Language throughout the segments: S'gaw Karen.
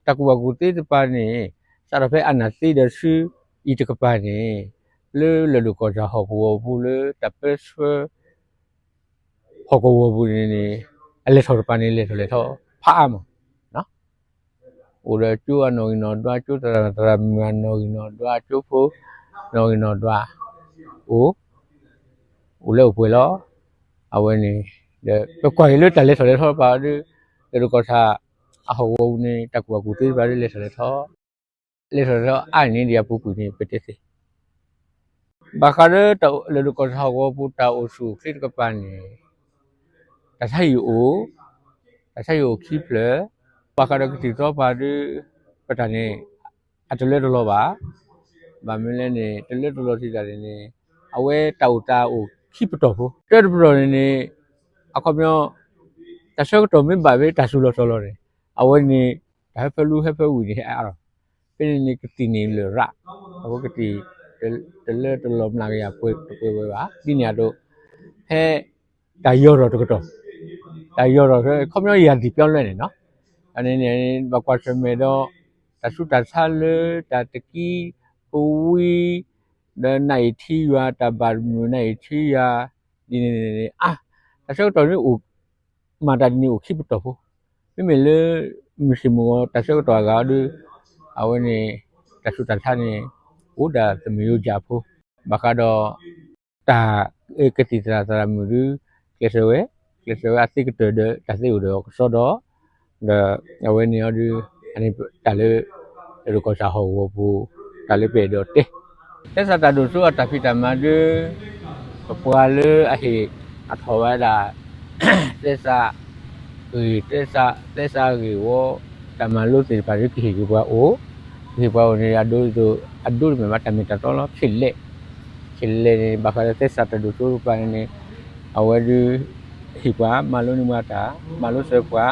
တၢ်ကူၣ်ဘၣ်ကူၣ်သ့တကပၤန့ၣ် စးထီၣ်ဖဲအနၢ်သ့ဒီးဆူအံၤတကပၤန့ၣ် လၢလၢၢ်ဒိၣ်ကီၢ်ဆၣ်ဟီၣ်ကဝီၤပူၤလၢတၢ်ပၢဆှၢ ဟီၣ်ကဝီၤပူၤန့ၣ်န့ၣ် အလဲၤထီၣ်တကပၤန့ၣ် လဲၤထီၣ်လဲၤထီဖးအါမး အိၣ်ဒီးကၠိအနီၣ်ဂံၢ်နီၣ်ဒွး ကၠိသရၣ်မုၣ်အနီၣ်ဂံၢ်နီၣ်ဒွး ကၠိဖိ နီၣ်ဂံၢ်နီၣ်ဒွး အိၣ် အိၣ်လၢအိၣ်ပှဲၤလီၤ. အဝဲန့ၣ် ဒီးပကွၢ်က့ၤလၢတၢ်လဲၤထီၣ်လဲၤထီတကပၤဒီး လၢၢ်ဒိၣ်ကီၢ်ဆၣ်အဟီၣ်ကဝီၤပူၤန့ၣ် တၢ်ကူၣ်ဘၣ်ကူၣ်သ့တကပၤဒီး လဲၤထီၣ်လဲၤထီ လဲၤထီၣ်လဲၤထီအါန့ၣ် ဒ်အပူၤကွံာ်န့ၣ် ပတဲသ့ ဘၣ်ဃးဒီးလၢၢ်ဒိၣ်ကီၢ်ဆၣ်ဟီၣ်ကဝီၤပူၤ တၢ်အိၣ်ဆူၣ်အိၣ်ချ့တကပၤန့ၣ် တၢ်ဆါဟံၣ်အိၣ်, တၢ်ဆါဟံၣ်အိၣ်ခံဖျၢၣ်, ဘၣ်ဃးဒီးကသံၣ်ကသီပၤဒီး ပတၢ်န့ၣ် အတလၢတလီၤဘၣ်. ဘၣ်မနုၤလဲၣ်န့ၣ် တလၢတလီၤစံးတၢ်န့ၣ်န့ၣ် အဝဲတၢ်အိၣ်သးအိၣ်ခံပတီၢ်ဖိ, တၢတပတီၢ်န့ၣ်န့ၣ် အခီပညီ တၢ်ဆၢကတီၢ်မ့ၢ်ဘၣ်ဖဲတၢ်စူၤလီၤစီၤလီၤန့ၣ် အဝဲန့ၣ် တၢ်ဟၢဖၢလူဟၢဖၢဝံၤန့ၣ် ဟဲအါလီၤ. ဖဲန့ၣ်န့ၣ် ကသံၣ်န့ၣ်လၢာ်ရၣ်, အဝဲကသံၣ် တလၢတလီၤမျးကယၤပှဲၤတပှဲၤဝဲဘၣ်. ဒ်န့ၣ်အသိး ဖဲ တၢ်ယီၢ်ထီၣ်တကတီၢ်, တၢ်ယီၢ်ထီၣ် ခီပညီယၤဒံၣ်ပျီလဲၣ်န့ၣ်နီၤ, အန့ၣ်န့ၣ် ဘၣ်ကွၢ်ဆၢၣ်မဲာ်ဒီး တၢ်ဆူးတၢ်ဆါလၢတၢ်တကံပဝံ ဒီးနအံၤထံယွၤ တၢ်ဘၣ်မုာ်နအံၤထံယွၤ ဒ်န့ၣ်န့ၣ် အါ တၢ်ဆၢကတီၢ်န့ၣ်အိၣ် မၤတၢ်ဒ်န့ၣ်အိၣ်ခံပတီၢ်ဖိ, မ့မ့ၢ်လၢ မုၢ်ဆ့ၣ်မုၢ်ဂီၤ တၢ်ဆၢကတီၢ်အဂၤဒီး အဝဲန့ၣ် တၢ်ဆူးတၢ်ဆါန့ၣ် အိၣ်ဒၣ်သမုာ်ယိယၣ်ဖိ, ဘၣ်ဃးဒီး တၢ်ကသံၣ်သရၣ်သရၣ်မုၣ်ဒီး ကျဲးစၢးဝဲ, ကျဲးစၢးဝဲအသ့ကတၢၢ်ဒီး တၢ်သ့အိၣ်ဒီးအကစီဒီး, ဒီးအဝဲန့ၣ်အီၤဒီး အန့ၣ်တၢ်လၢ လၢၢ်ဒိၣ်ကီၢ်ဆၣ်ဟီၣ်ကဝီၤပူၤ တၢ်လၢပအဲၣ်ဒိးတဲ သဲစးတၢ်ဒိၣ်စိအတၢ်ဖံးတၢ်မၤဒီး ပပှၤလၢအဟ့ၣ်အထီၣ်ဝဲဒၣ် သဲစးဂ့ၢ်, သဲစးဂ့ၢ်ဝီ တၢ်မၤလိသ့ၣ်တဖၣ်ဒီး ကဟ့ၣ်က့ၤပှၤအိၣ်, ကဟ့ၣ်ပှၤအိၣ်န့ၣ် အဒိဒ်သိး အဒိတမ့ၢ်ဘၣ် တၢ်မ့ၢ်တၢ်တီလီၤ ဆံးလဲၣ်, ဆံးလဲၣ်န့ၣ် ဘၣ်ဃးဒီးသဲစးတၢ်ဒိၣ်စိတကပၤန့ၣ်န့ၣ် အဝဲဒုး ဟ့ၣ်ပှၤမၤလိန့ၢ်ပှၤတၢ် မၤလိစၢၤပှၤ,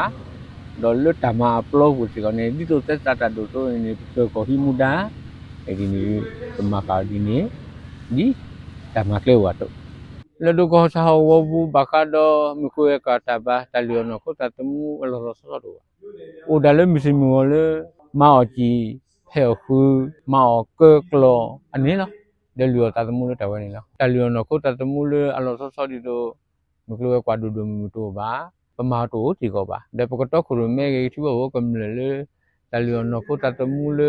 ဒီးလၢတၢ်မၤအပျီပူၤစ့ၢ်ကီးန့ၣ် ဒ်သိးသဲစးတၢ်ဒိၣ်စိန့ၣ်န့ၣ် ပတၢၢ်ကီၢ်ဟံးမူဒါ, ဒ်န့ၣ် ကမၤဃာ်အီၤဒ်န့ၣ် ဒ်တၢ်မၤကျဲအိၣ်အသိး, လၢၢ်ဒိၣ်ကီၢ်ဆၣ်ဟီၣ်ကဝီၤပူၤ ဘၣ်ဃးဒီးမုၢ်ကျိၤဝဲၤကွာ်တၢ်ဘါ တၢ်လုၢ်အီၣ်နီၢ်ခိသးသမူအလီၢ်လီၢ်ဆီဆီတအိၣ်ဘၣ်. အိၣ်ဒၣ်လၢမုၢ်ဆ့ၣ်မုၢ်ဂီၤလၢ မၤအီၣ်စံာ် ဖဲးအီၣ်ဃုာ် မၤအီၣ်ကၢကျီၢ်အန့ၣ်လီၤ. ဒီးလုၢ်အီၣ်သးသမူလၢတၢ်ဝဲန့ၣ်လီၤ. တၢ်လုၢ်အီၣ်နီၢ်ခိသးသမူလၢအလီၢ်ဆီဆီဒ်သိး မုၢ်ကျိၤဝဲၤကွာ်ဒိၣ်ဒိၣ်မုၢ်မုၢ်တအိၣ်ဘၣ်, ပမၤအီၤတအိၣ်စ့ၢ်ကီးဘၣ်. ဒီးပကတီခိၣ်ရိၣ်မဲဂ့ၤ ထံဖိကီၢ်ဖိကမျၢၢ်လၢ တၢ်လုၢ်အီၣ်နီၢ်ခိသးသမူလၢ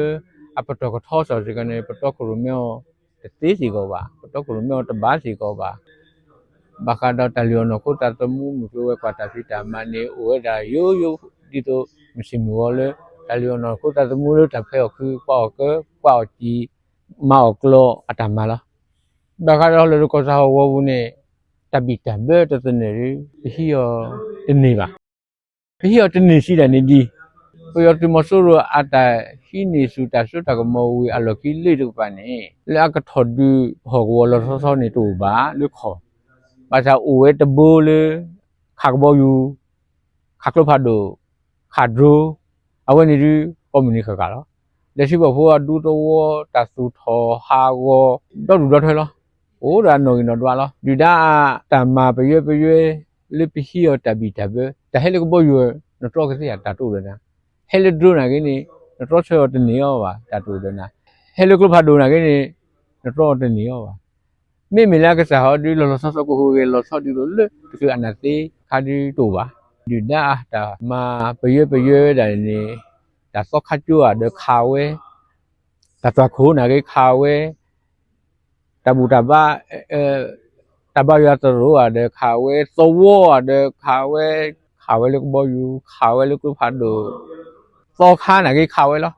အပတီၢ်ကထီစီၤစ့ၢ်ကီးန့ၣ် ပတီခိၣ်ရိၣ်မဲအီၤတသ့စ့ၢ်ကီးဘၣ်, ပတီခိၣ်ရိၣ်မဲအီၤတဘၣ်စ့ၢ်ကီးဘၣ်. ဘၣ်ဃးဒီးတၢ်လုၢ်အီၣ်နီၢ်ခိသးသမူ မုၢ်ကျိၤဝဲၤကွာ်တၢ်ဖံးတၢ်မၤန့ၣ် အိၣ်ဝဲဒၣ်ယိယိ ဒ်သိးမုၢ်ဆ့ၣ်မုၢ်ဂီၤလၢ တၢ်လုၢ်အီၣ်နီၢ်ခိသးသမူလၢတၢ်ဖဲးအီၣ်ခု ကွၢ်အီၣ်ကၢ ကွၢ်အီၣ်စံာ် မၤအီၣ်ကျီၢ်အတၢ်မၤလီၤ. ဘၣ်ဃးဒီးလၢၢ်ဒိၣ်ကီၢ်ဆၣ်ဟီၣ်ကဝီၤပူၤန့ၣ် တၢ်ဘံၣ်တၢ်ဘၢတသနၢၣ်ဒီး ပဟံးအီၤတန့ၢ်ဘၣ်. ပဟံးအီၤတန့ၢ်စံးဒၣ်န့ၣ်ဒ် ပယီၤသုးမီၤစိရိၤအတၢ်ဟံးန့ၢ်ဆူၣ်တၢ်စိတၢ်ကမီၤဝံၤအလီၢ်ခံလၢတကပၤန့ၣ် လၢအကထီၣ်ဒုးဟီၣ်ကဝီၤလီၤဆီဆီန့ၣ်တအိၣ်ဘၣ်လၢခီၣ်, ဘၣ်ဆၣ်အိၣ်ဝဲတဘိလၢ ခးကဘီယူၤ ခးကျိဖးဒိၣ် ခးဒြိ အဝဲန့ၣ်ဒုး ကိးမုၢ်နံၤဃၣ်ဃၣ်လီၤ. ဒီးထံဖိကီၢ်ဖိအဒူသဝီ တၢ်သူၣ်ထီၣ်ဟးဂီၤ ဒီဒူၣ်ဒီထၢလီၤ. အိၣ်ဒီးအနီၣ်ဂံၢ်နီၣ်ဒွးလီၤ. ဒုၣ်ဒါအတၢ်မၤပယွဲပယွဲ လၢပဟံးအီၤတၢ်ဘံၣ်တၢ်ဘၢ တၢ်ဟဲလၢကဘီယူၤ နတြီကသ့ဧါ တၢ်တအိၣ်ဒီးနၤ, ဟဲလၢဒြိနၤဂ့ၤန့ၣ် နတြီဆၢအီၤတန့ၢ်အီၤဘၣ် တၢ်တအိၣ်ဒီးနၤ, ဟဲလၢကျိဖးဒိၣ်နၤဂ့ၤန့ၣ် နတြီအီၤတန့ၢ်အီၤဘၣ်. မ့မ့ၢ်လၢအကစၢ်ဟီဒုး လီၤလီၤဆီဆီကဟူးဂဲၤလီၤဆီဒ်သိးလၢတချုးအနၢ်သ့ခါဒုးတအိၣ်ဘၣ်. ဒုၣ်ဒါအတၢ်မၤပယွဲပယွဲဝဲဒၣ်န့ၣ် တၢ်သီခါကၠိဧါဒီးခးဝဲ, တၢ်သွၣ်ခိၣ်နၤဂ့ၤခးဝဲ, တၢ်ဘူၣ်တၢ်ဘါ တၢ်ဘါယွၤသရိာ်ဧါဒီးခးဝဲ, သဝီဧါဒီးခးဝဲ, ခးဝဲလၢကဘီယူၤ ခးဝဲလၢကျိဖးဒိၣ်, သီခါနၤဂ့ၤခးဝဲလီၤ.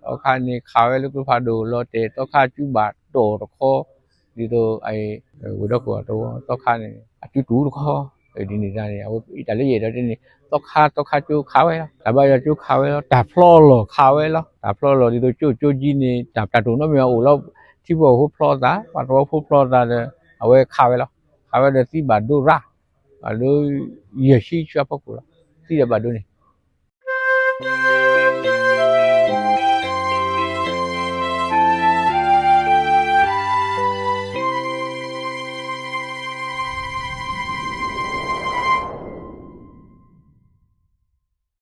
သီခါန့ၣ်ခးဝဲလၢကျိဖးဒိၣ်လီၤတဲာ် သီခါကၠူဘၣ်တီၢ်တခီ ဒ်သိး ဝ့ၢ်ဒီခိၣ်အသဝီ သီခါန့ၣ် အကၠူတူၢ်တခီ, ဒ်န့ၣ်တၢ်န့ၣ် အဝဲအံၤတၢ်လၢယအဲၣ်ဒိးတဲန့ၣ် သီခါ သီခါကၠိခးဝဲလီၤ, တၢ်ဘါယွၤကၠိခးဝဲလီၤ, တၢ်ဖျီလီၢ်ခးဝဲလီၤ, တၢ်ဖျီလီၢ်ဒ်သိးကၠိကၠိကၠံန့ၣ် တၢ်တၢ်တိာ်နီတမံၤအအိၣ်လီၤ, ထံဖိကီၢ်ဖိဖျီသး ပှၤသဝီဖိဖျီသးဒီး အဝဲခးဝဲလီၤ, ခးဝဲဒီးသံဘၣ်ဒိရၣ်, ဘၣ်ဒိယဲၢ်ဆံဆူအဖီခိၣ်လီၤ, သံဒီးဘၣ်ဒိန့ၣ်